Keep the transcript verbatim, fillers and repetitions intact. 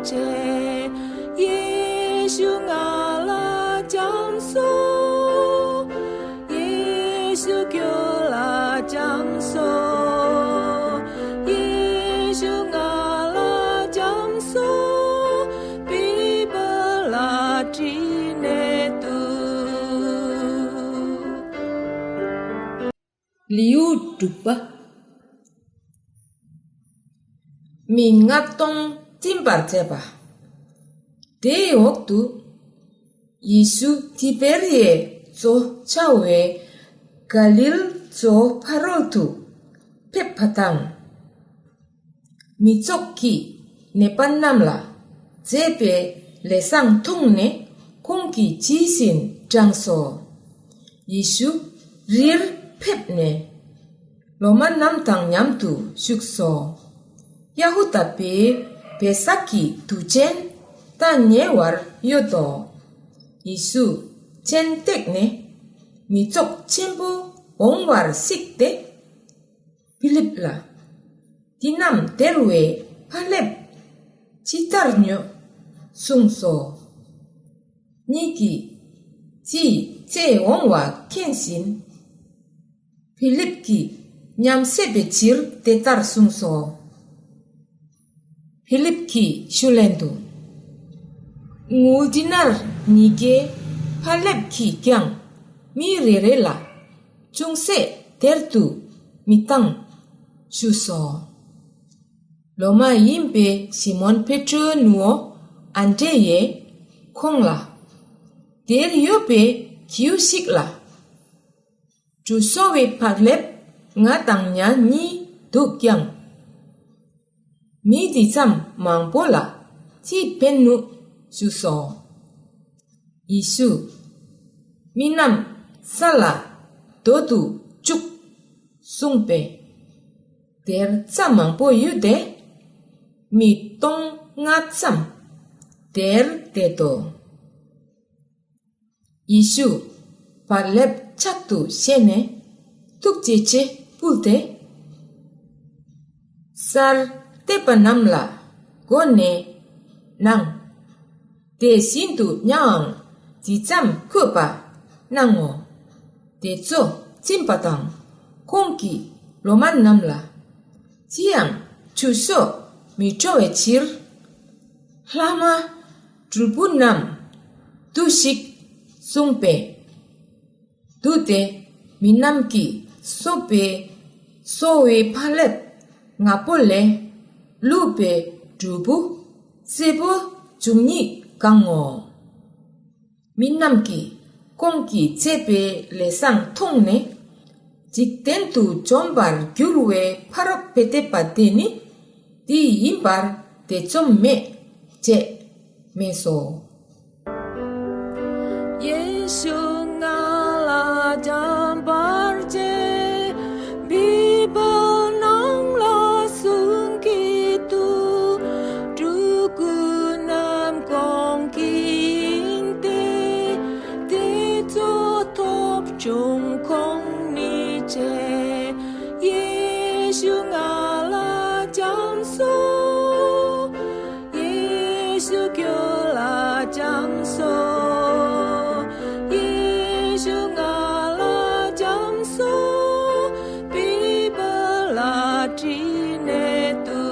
ཆེ། ཡེ་ཤུ་ང་ལ་བྱམས་སོང་། ཡེ་ཤུ་ཁྱོད་ལ་བྱམས་སོང་། ཡེ་ཤུ་ང་ལ་བྱམས་སོང་། བི་བ་ལ་བྲིས་ནས་འདུག་ལེའུ་དྲུག་པ། མི་ལྔ་སྟོང་བསྟིམ་པར་མཛད་པ། དེའི་འོག་ཏུ་ཡེ་ཤུ་ཏི་བེར་ཡའི་མཚོ་ཆགས་པའི་ག་ལིལ་མཚོའི་ཕ་རོལ་དུ་ཕེབས་པ་དང་། མི་ཚོགས་ཀྱིས་ནད་པ་རྣམས་ལ་མཛད་པའི་ལས་བཟང་མཐོང་ནས་ཁོང་གིས་ཇི་བཞིན་དྲངས་སོ། ཡེ་ཤུ་རིར་ཕེབས་ནས་སློབ་མ་རྣམས་དང་མཉམ་དུ་བཞུགས་སོ། ཡ་ཧུ་དཱ་པའི་བེ་སག་གི་དུས་ཆེན་ད་ཉེ་བར་ཡོད་དོ། ཡེ་ཤུ་མཆན་བཏེགས་ནས་མི་ཚོགས་ཆེན་པོ་འོང་བར་གཟིགས་ཏེ། ཕི་ལིབ་ལ། འདི་རྣམས་སྟེར་བའི་ཕ་ལེབ་ཅི་ལྟར་ཉོ་གསུངས་སོ། ངེད་ཀྱིས་ཅི་བཙལ་འོང་བ་མཁྱེན་ཟིན། ཕི་ལིབ་ཀྱིས་ཉམས་སད་པའི་ཕྱིར་དེ་ལྟར་གསུངས་སོ། ཕི་ལིབ་ཀྱིས་ཞུ་ལན་དུ། དངུལ་དི་ནར་ཉིས་བརྒྱའི་ཕ་ལེབ་ཀྱིས་ཀྱང་མི་རེ་རེ་ལ་ཅུང་ཟད་སྟེར་དུ་མི་བཏང་ཞུས་སོ། སློབ་མ་ཡིན་པའི་ཤི་མོན་པེ་ཏྲོའི་ནུ་བོ་ཨན་ཏྲེ་ཡས་ཁོང་ལ། དེར་ཡོད་པའི་ཁྱེའུ་ཞིག་ལ། དྲུག་སོ་བའི་ཕ་ལེབ་ལྔ་དང་ཉ་གཉིས་འདུག་ཀྱང་། མི་འདི་ཙམ་མང་པོ་ལ་ཅི་ཕན་ནུས་ཞུས་སོ། ཡེ་ཤུ། མི་རྣམས་ས་ལ་སྡོད་དུ་བཅུག་གསུངས་པས། དེར་ས་མང་པོ་ཡོད་དེ། མི་སྟོང་ལྔ་ཙམ་དེར་བསྡད་དོ། ཡེ་ཤུ་བག་ལེབ་ཕྱག་ཏུ་བཞེས་ནས་ཐུགས་རྗེ་ཆེ་ཕུལ་ཏེ། སར་བལྟས་པ་རྣམས་ལ་བགོས་ནས་གནང་། དེ་བཞིན་དུ་ཉའང་ཇི་ཙམ་འཁོས་པ་གནང་ངོ་། དེ་ཚོ་བྱིན་པ་དང་ཁོང་གི་སློབ་མ་རྣམས་ལ། ཅི་ཡང་ཆུད་ཟོས་མི་འགྲོ་བའི་ཕྱིར། ལྷག་མ་དྲིལ་བུ་རྣམས་བསྡུས་ཤིག་གསུངས་པས། བསྡུས་ཏེ་མི་རྣམས་ཀྱིས་གསོལ་བའི་གསོལ་བའི་ཕ་ལེབ་ལྔ་པོ་ལས་བླུགས་པའི་དྲིལ་བུ་སེར་པོ་བཅུ་གཉིས་བཀང་ངོ་། མི་རྣམས་ཀྱིས་ཁོང་གིས་མཛད་པའི་ལས་བཟང་མཐོང་ནས། འཇིག་རྟེན་དུ་འཇོམས་པར་འགྱུར་བའི་ཕ་རོལ་པོ་འདས་པ་དེ་ནི་འདི་ཡིན་པར་ཐེ་ཚོམ་མེད་ཅེས་སྨྲས་སོ། ཡེ་ཤུ་ང་ལ་བྱམས་པར་བྱེད། བི་བ་ནང་ལ་གསུང་གི་འདུག་སྤྲུལ་སྐུ་རྣམས་ཁོང་གི་ཡིན་ཏེ། དེ་ཚོ་ཐོབ་བྱུང་ཁོང་ནི་ཆེ། ཡེ་ཤུ་ང་ལ་བྱམས་སོང་། ཡེ་ཤུ་ཁྱོད་ལ་བྱམས་སོང་། ཡེ་ཤུ་ང་ལ་བྱམས་སོང་། བི་བ་ལ་བྲིས་ནས་འདུག